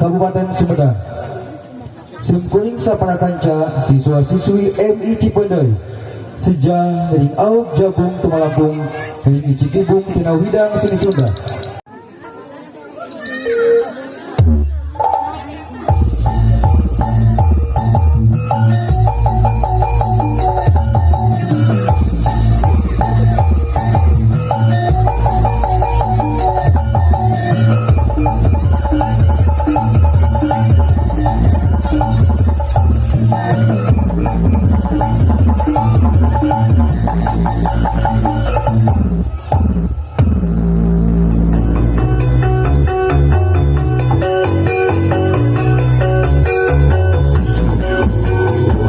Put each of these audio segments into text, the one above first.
Kabupaten Sumedang. Simkuring sapara kanca siswa-siswi MI Cipeundeuy Sejang ring auk jagung tumalampung ring icikibung tina widang seni Sunda.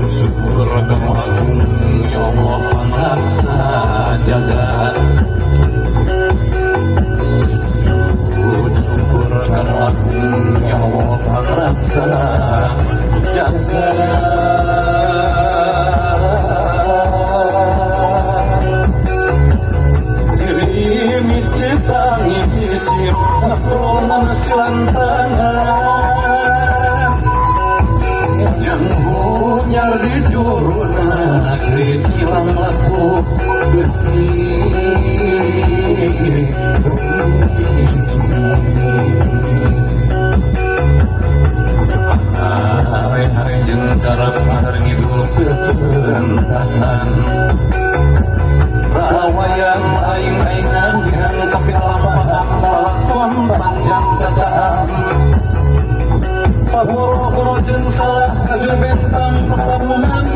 Sujud syukur kanu agung, ya Allah pangraksa jagat. Sujud syukur kanu agung, ya Allah pangraksa jagat. Gerimis ceutang isir Napronan silantangan yang hunyar di juruna kilang laku besi. Hare-hare jeung darap ngadar ngidul pentasan Rawayang aing-aingan dihan tapi lampahan lalakon panjang cacaan. Paboro-boro jeung salah kaju bentang pelamunan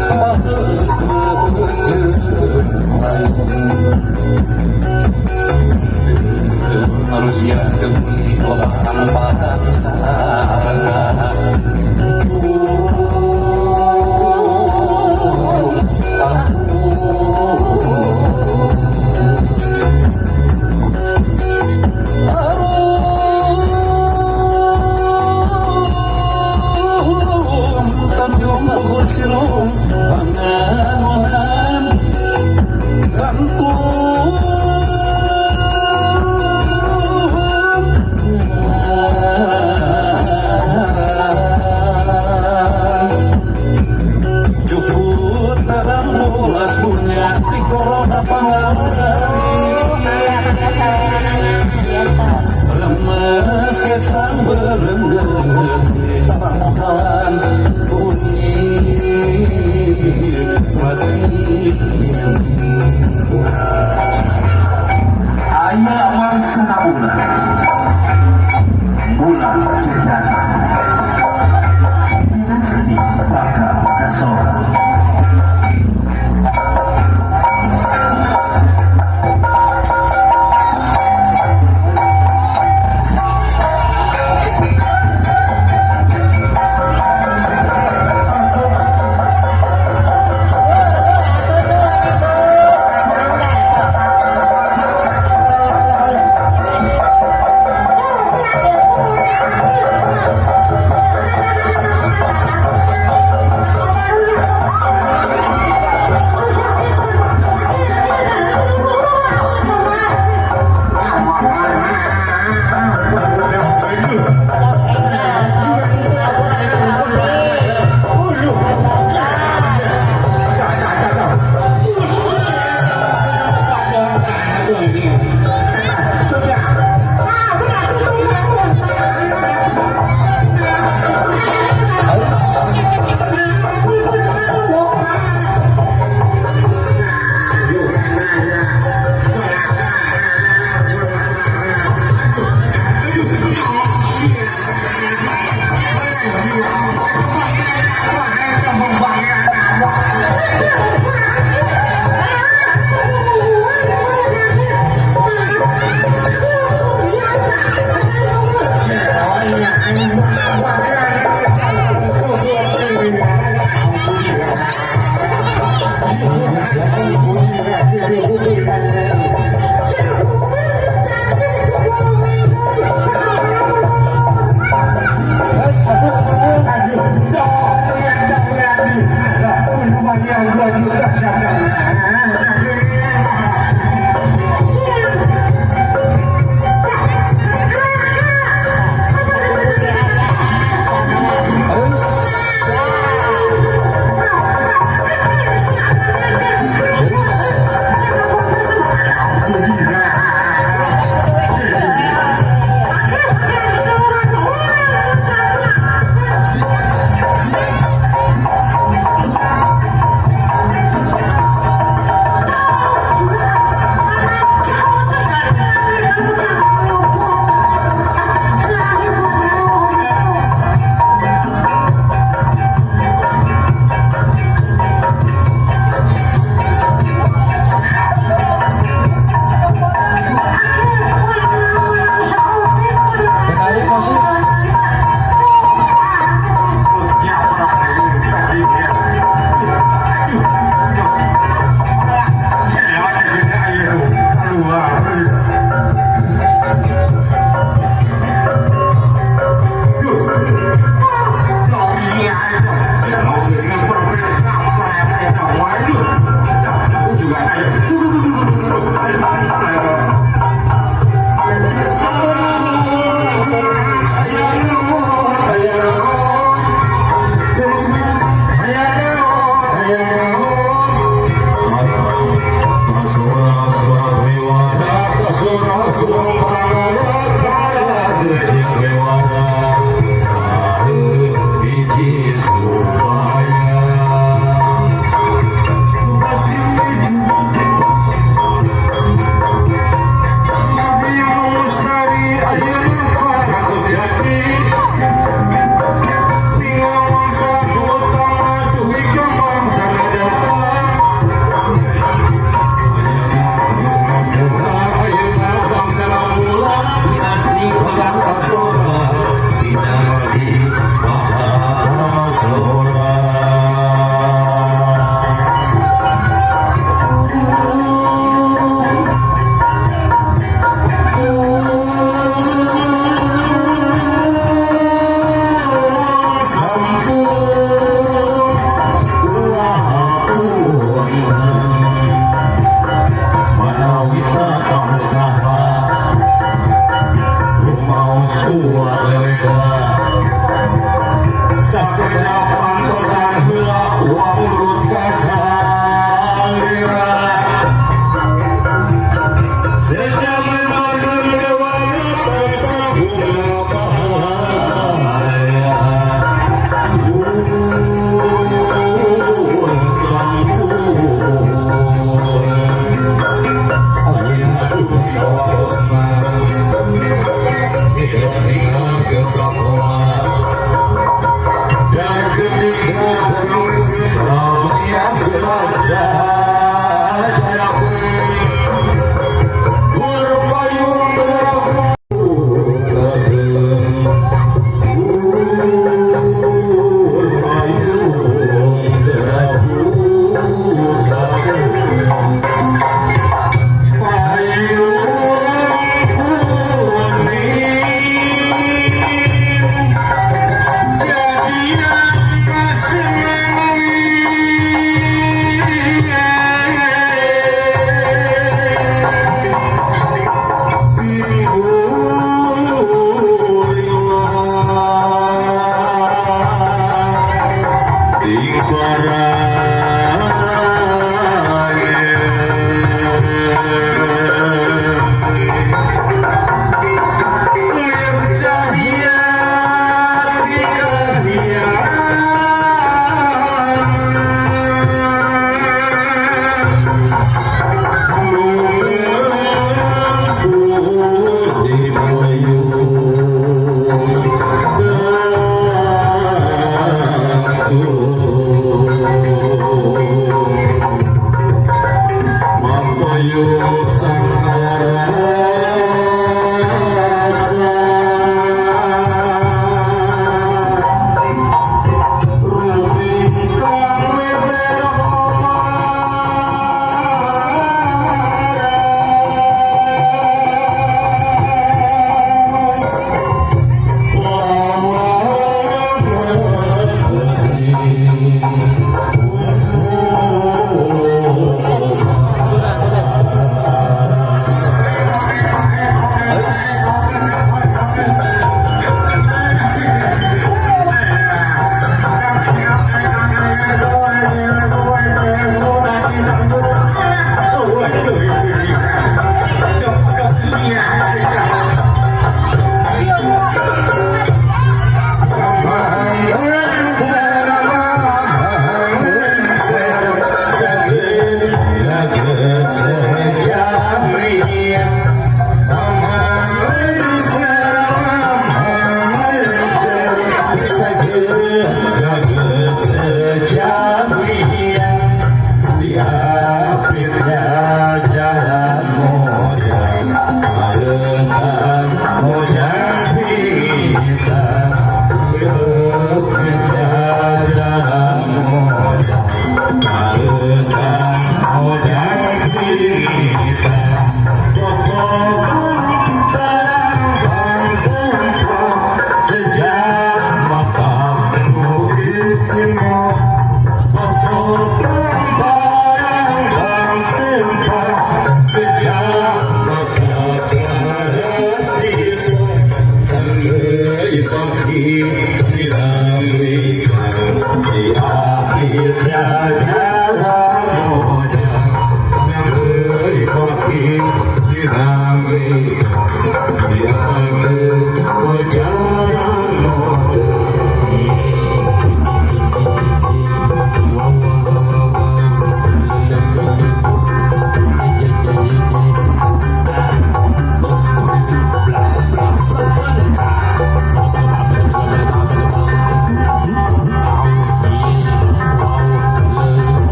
manusia demi loba ampahan sarga. Arum Tanjung Bogor Sirung Pangangonan Gantung. Jukut perang mulas dunya di corona pangalari. Lemes kesang berengget Pamohalan bunyi mati. Aya wangsana bulan bulan cendana Dina seni bakal kasorot. Hatur nuhun, Ibu. Mangga sok.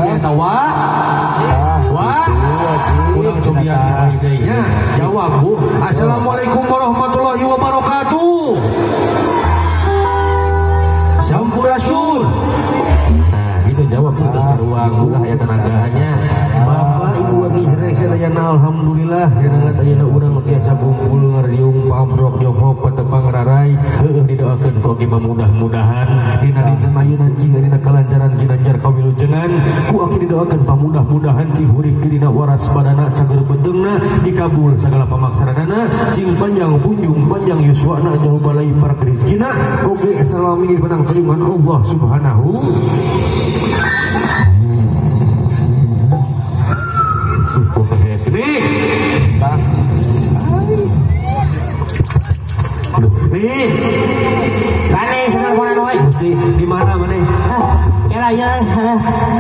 Nyaeta wa wa urang cobian sekali deui nya. Jawab, Bu. Assalamualaikum warahmatullahi wabarakatuh. Sampurasun. Nah, gitu jawab putus ruang ulah aya tenaganya. Bapak Ibu wangi sadayana, alhamdulillah dengan ayeuna urang tiasa kumpul ngariung pamrok jongkok patepang rarai, heueuh, didoakeun ku ge mudah-mudahan dina dinten ayeuna cing dina kalancaran ginanjar kawilujengan. Ku aki didoakeun pamudah-mudahan cing hurip dirina, waras badana, cager beuteungna, dikabul segala pamaksaranana, cing panjang punjung, panjang yuswana, jauh balai barak rezekina, oge salami di penang terima Allah Subhanahu. Sini. Aduh, nih. Kane senang konan wae. Gusti, di mana mana? Hah, kela ya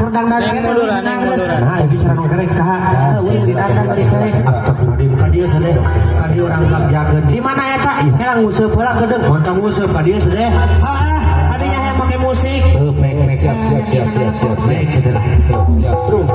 serdang dan kene senang geus. Nah, ini serang kerek saha? Euy, ditangkan bari kerek. Astagfirullahaladzim, ka dieu sadeh. Ka dieu urang jagakeun. Di mana eta? Kela nguseup heula kedeung. Montong nguseup ka dieu sadeh. Ah, adinya hayang make musik. Heuh, pek pek. Siap, siap, siap, siap, siap. Pek sadeh. Siap, siap. Terus.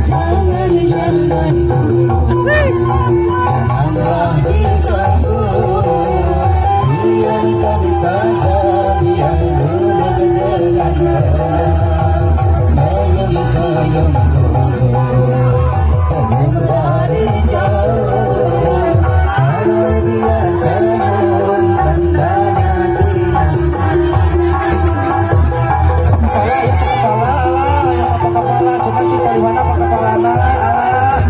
Jangan, jangan dulu, janganlah diganggu. Biarkan saja dia duduk dengan tenang. Senyum, senyum dulu, senyum dari jauh. Kalau dia senyum, tandanya tidak. Kepala ya, kepala lah ya, apa kepala cenah, cik, di mana pak kepala alah,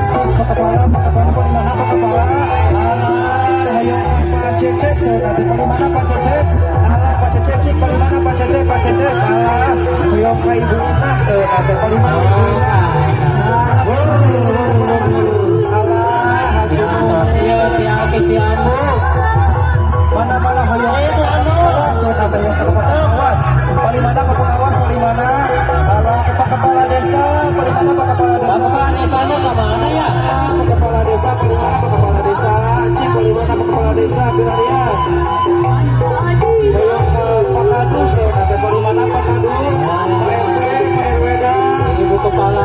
cik, pak kepala, pak kepala di mana, pak kepala alah, ayo Pak Cecep, saya tadi di mana Pak Cecep, alah, Pak Cecep, cik, di mana Pak Cecep, Pak Cecep alah, hoyong ka Ibu Ina, saya tadi di mana Ibu Ina, alah, aduh, mana mana hoyong itu anu awas, saya tadi yang ke pengawas paling mana, pak pengawas paling mana, alah, pak kepala desa paling mana, pak kepala desa. Pak kepala desanya ke mana ya? Pak kepala desa paling mana, pak kepala desa, cik, paling mana pak kepala desa Birarian, hoyong ke Pak Kadus, saya tadi paling mana Pak Kadus, Pak RT, Pak RW dah. Ibu kepala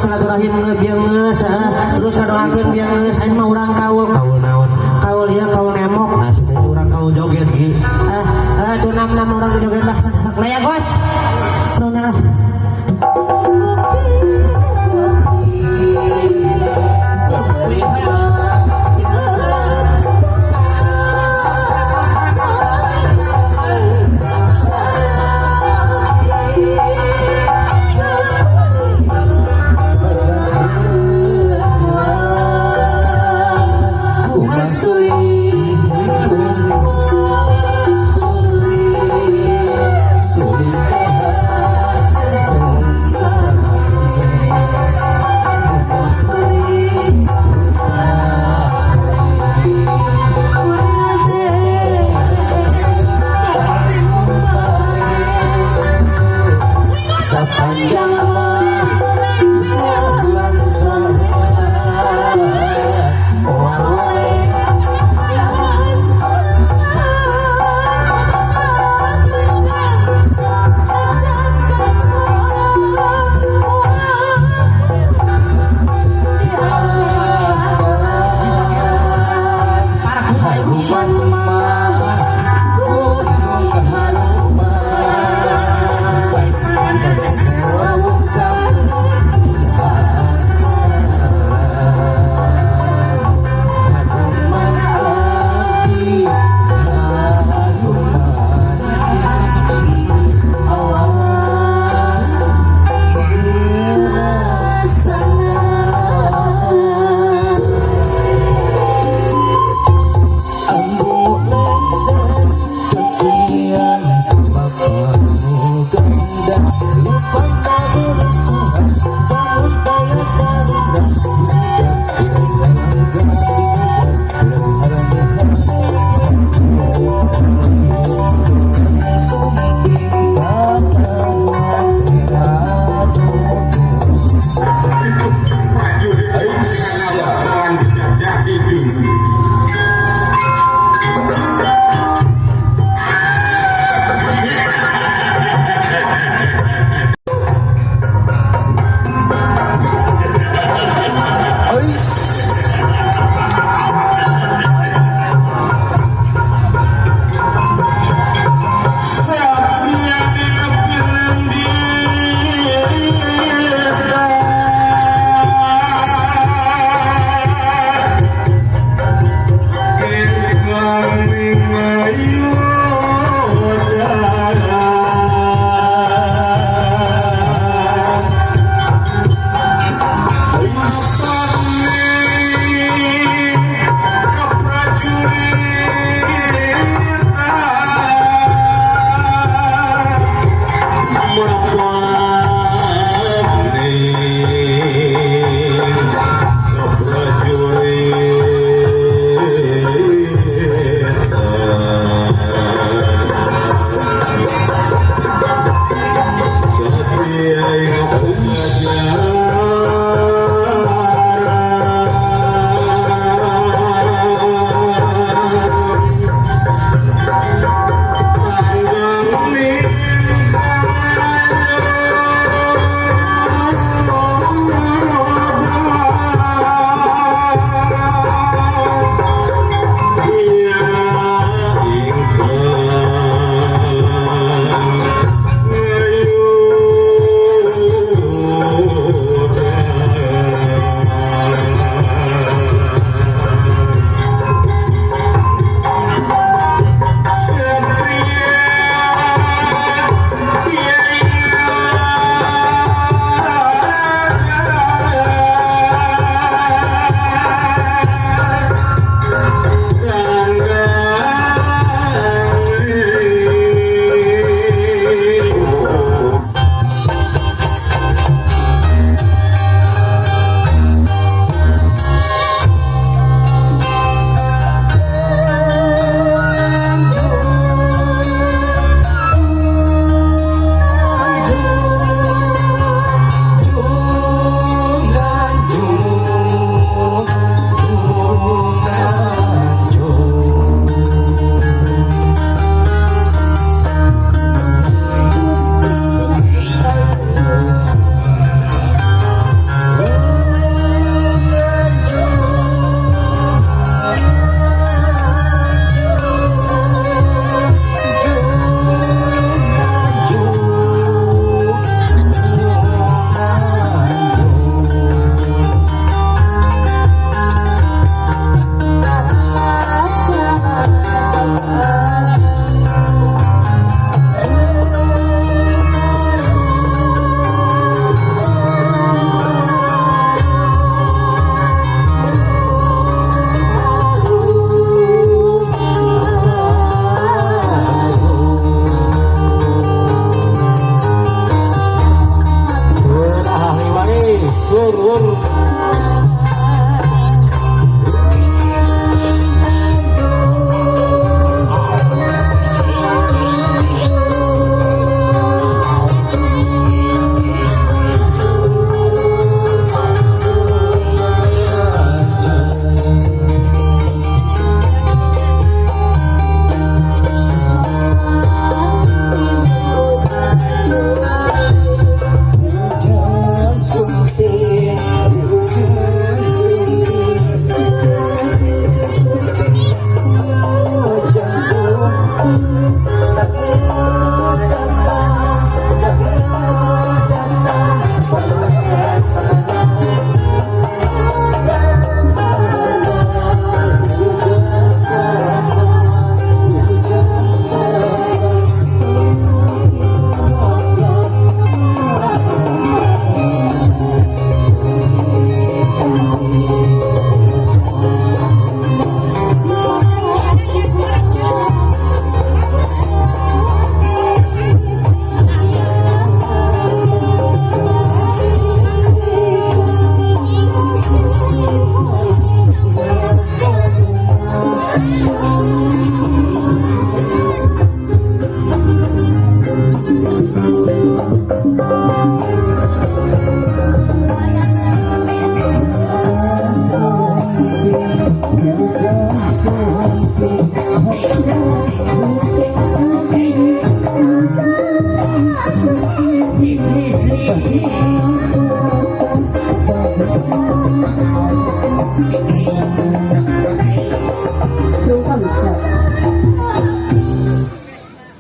Silaturahim bieu geus, heeh. Terus ngadoakeun bieu geus. Ayeuna mah urang kaul. Kaul naon? Kaul ieu, kaul nemok. Nah, situ urang kaul joget, Ki. Ah, ah, tuh nam nam orang joget lah. Lah ya, Gos. Soalnya lah. Sepanjang jalan Haruman mah gunung haruman Sewung Haruman api haruman awas dirasana. Ambu lengser kekinian Bapak nu ganda Lupa kaburusuhan Bangun kaya kalindra Lur lur.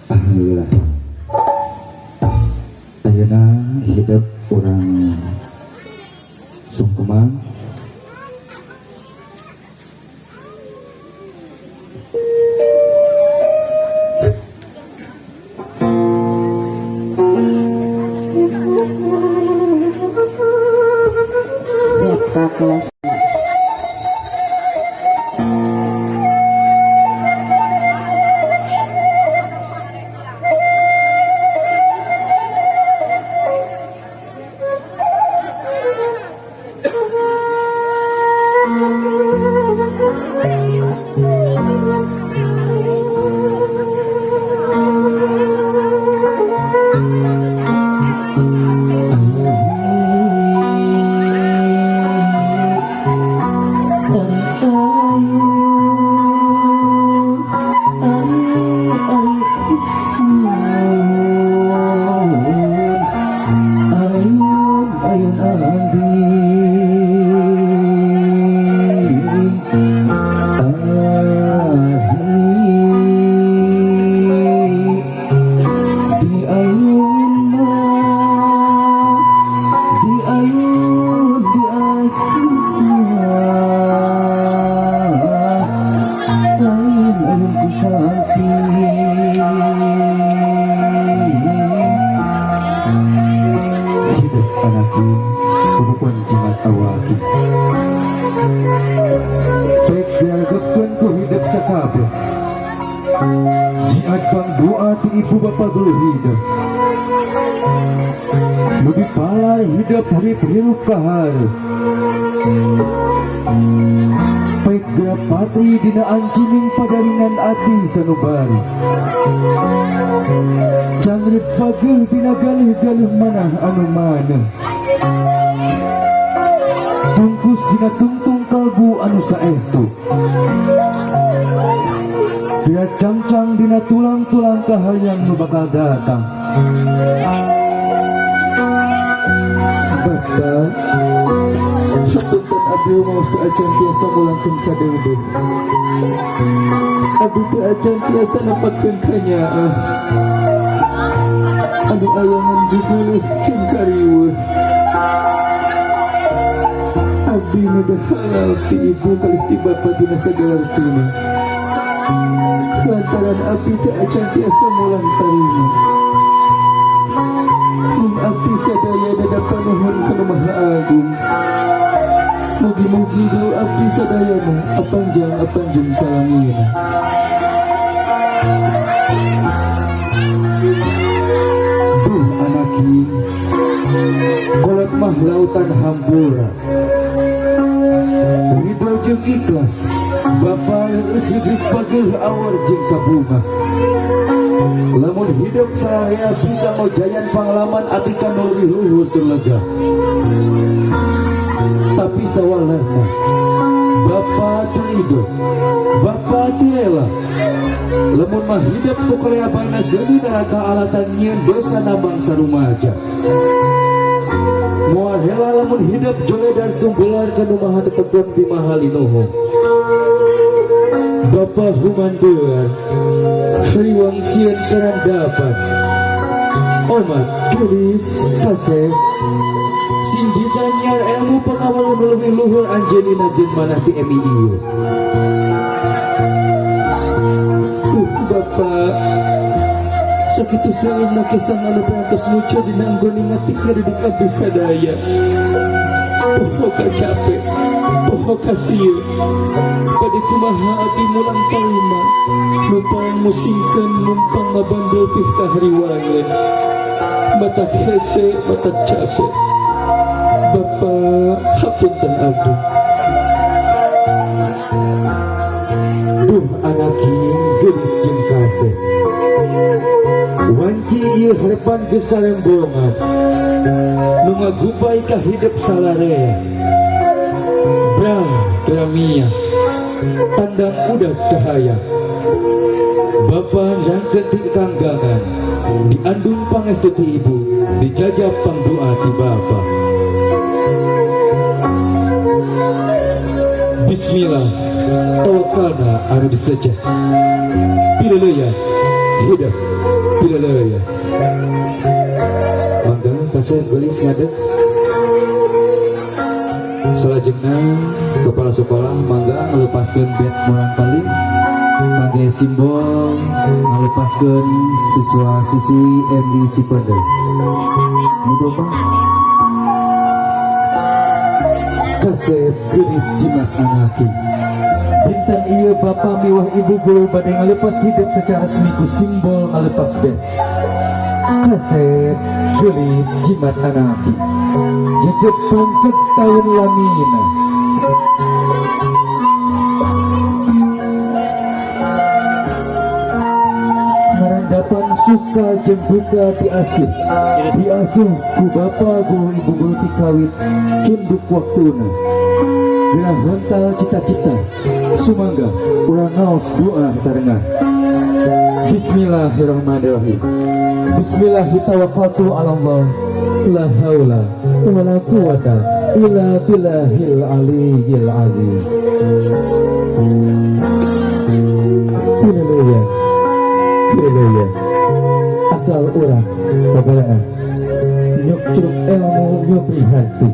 Alhamdulillah. Ayeuna hidup urang sungkeman Siap kelas. Ayun ayun abdi ahi di ayun ma di ayun di ayun ayun ayun ku hidup anaki pupukon jimat awaki pek diargepkeun ku hidup sakabeh jiat bang doa ti ibu bapa guru hidup nu dipalai hidup hurip hirup kahare pek grapatri dina ancining padaringan ati sanubari cangrit pageuh dina galih-galih manah anu maneh tungkus dina tungtung kalbu anu saestu Dia cangcang dina tulang-tulang kahayang nu bakal datang. Bapak, hapunten abdi rumaos teu acan tiasa mulangkeun ka deudeuh. Abdi teu acan tiasa nepatkeun kanyaah. Anu aya ngan gigiluh jeung kariweuh. Abdi nu halal ti ibu kalih ti bapa dina sagala rupina. Lantaran abdi teu acan tiasa mulang tarima. Mung abdi sadaya dadapan nuhun ka Nu Maha Agung. Mugi-mugi guru abdi sadayana apanjang apanjung salamina. Duh anaki, kolot Budak mah lautan hampura. Ridho jeung ikhlas Bapak geus hidep pageuh awar jeung kabunga. Lamun hidup saya bisa ngojayan pengalaman atika nu leuwih luhur tur lega. Tapi sawalerna Bapak teu ridho, Bapak teu rela. Lamun mah hidup ku kaleabana seuri neraka alatan nyieun dosa na bangsa rumaja. Moal rela lamun hidup joledar tumbelar ka nu maha tetegon ti maha linuhung. Bapak humandean hariwang sieun karandapan. Omat geulis kasep sing bisa nyiar ilmu pengawal nu leuwih luhur anjeun dina manah ti MI ieu. Duh Bapak, sakitu seueurna kesah anu parantos muncul dina anggon ngatik ngadidik abdi sadaya. Poho kacape, poho kasieun, bade kumaha abdi mulang tarima, numpang musingkeun numpang ngabandel pihkahariwangeun. Matak hese, matak capek. Bapak hapunten abdi. Duh anaking geulis jeung kaseh. Wanci ieu harepan geus tarembongan. Nu ngagupay ka hidup salarea. Bra gramia tandang udag kahayang. Bapa rangkeun ti kanggangan, diandung pangestu ti ibu, dijajab pangdoa ti bapa. Bismillah, tawakkalna anu diseja. Pileleya, hidup, pileleya. Mangga kasih gelis ngadeg. Salajengna kepala sekolah mangga ngalepaskeun bet murangkalih kangge simbol ngalepaskeun siswa-siswi MI Cipeundeuy. Mudah Pak. Kasep geulis jimat anaki. Dinten ieu bapa miwah ibu guru bade ngalepas hidup secara resmi ku simbol ngalepas bet. Kasep geulis jimat anaki. Jejeg panceg taun lamina. Ngarandapan suka jeung duka diasih, diasuh ku bapa guru ibu guru ti kawit cunduk waktuna. Gerah hontal cita-cita, sumangga urang ngaos doa sarengan. Bismillahirrahmanirrahim. Bismillahirrahmanirrahim. Ala Allah. La haula wala quwata illa billahil aliyyil azim. Haleluya. Haleluya. Asal urang kabalaan nyuk curug ilmu nyupri hati.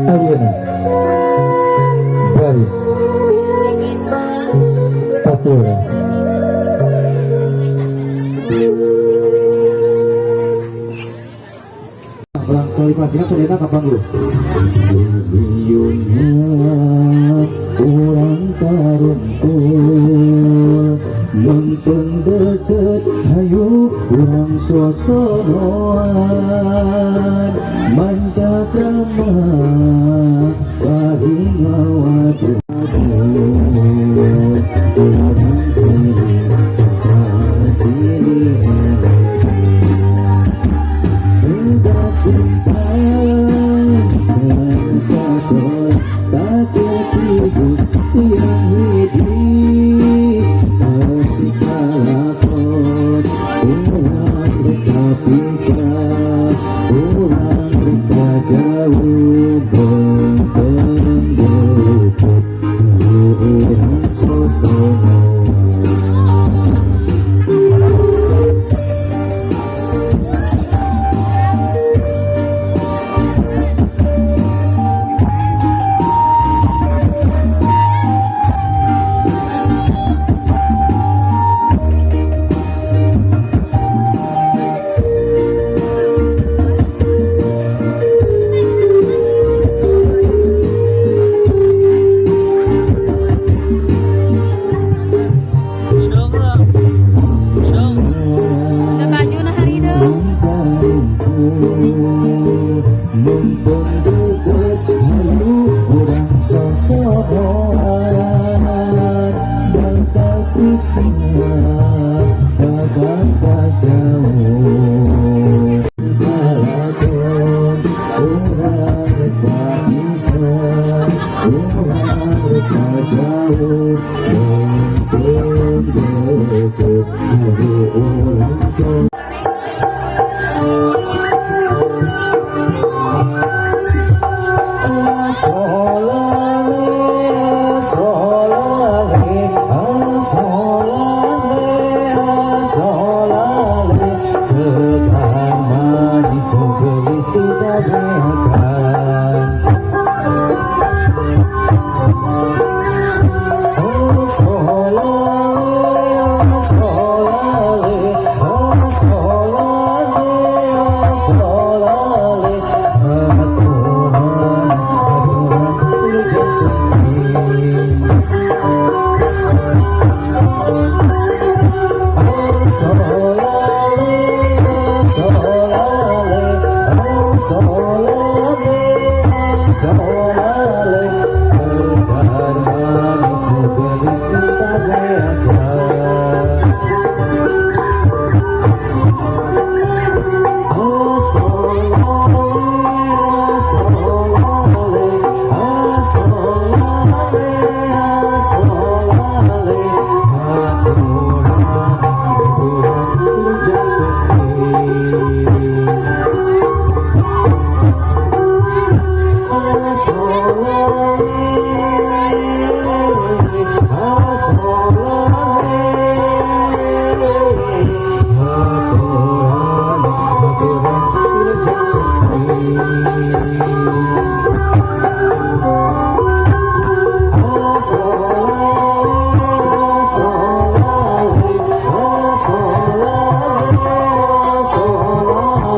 Ayeuna baris aturan. Orang kali kelas genap sadayana ka panggung. Urang karumpul mengpeng deket hayu urang sosonoan mancakrama bagi ngawadul urang sini sini yang hidup pasti kalakon orang mereka pisah orang mereka jauh bertenggerut orang sosonoan. Mumpung deket, hayu urang sosodoan. Bakal pisan, bakal jauh. Balakon, urang rek bisa, urang rek jauh. Mumpung deket, hayu urang so. Solale, solale, solale, solale, segar manis gelis tidak beakan. Oh solale, solale, oh solale, solale, aturan, aturan, wilujeng sumping. Oh solale, solale, oh solale, solale, segar manis gelis tidak beakan. Oh solale, solale, oh solale, solale, aturan, aturan, wilujeng sumping. Oh solale, oh solale, aturan, aturan, wilujeng sumping. Oh solale, solale, oh solale, solale,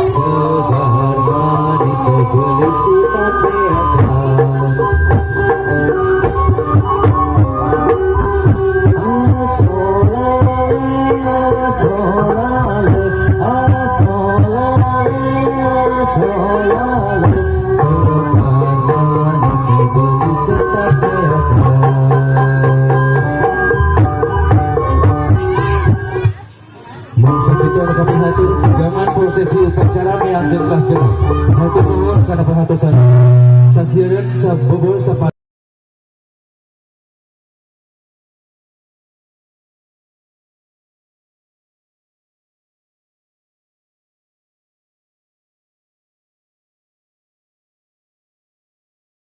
segar manis gelis tidak beakan. Ah solale, solale, ah solale, solale, segar manis gelis tidak beakan. Mangsa kita anu kapihatur pegangan prosesi upacara meangkeun kelas genep. Hatur nuhun kana perhatosan. Sasieun sabobol sapa.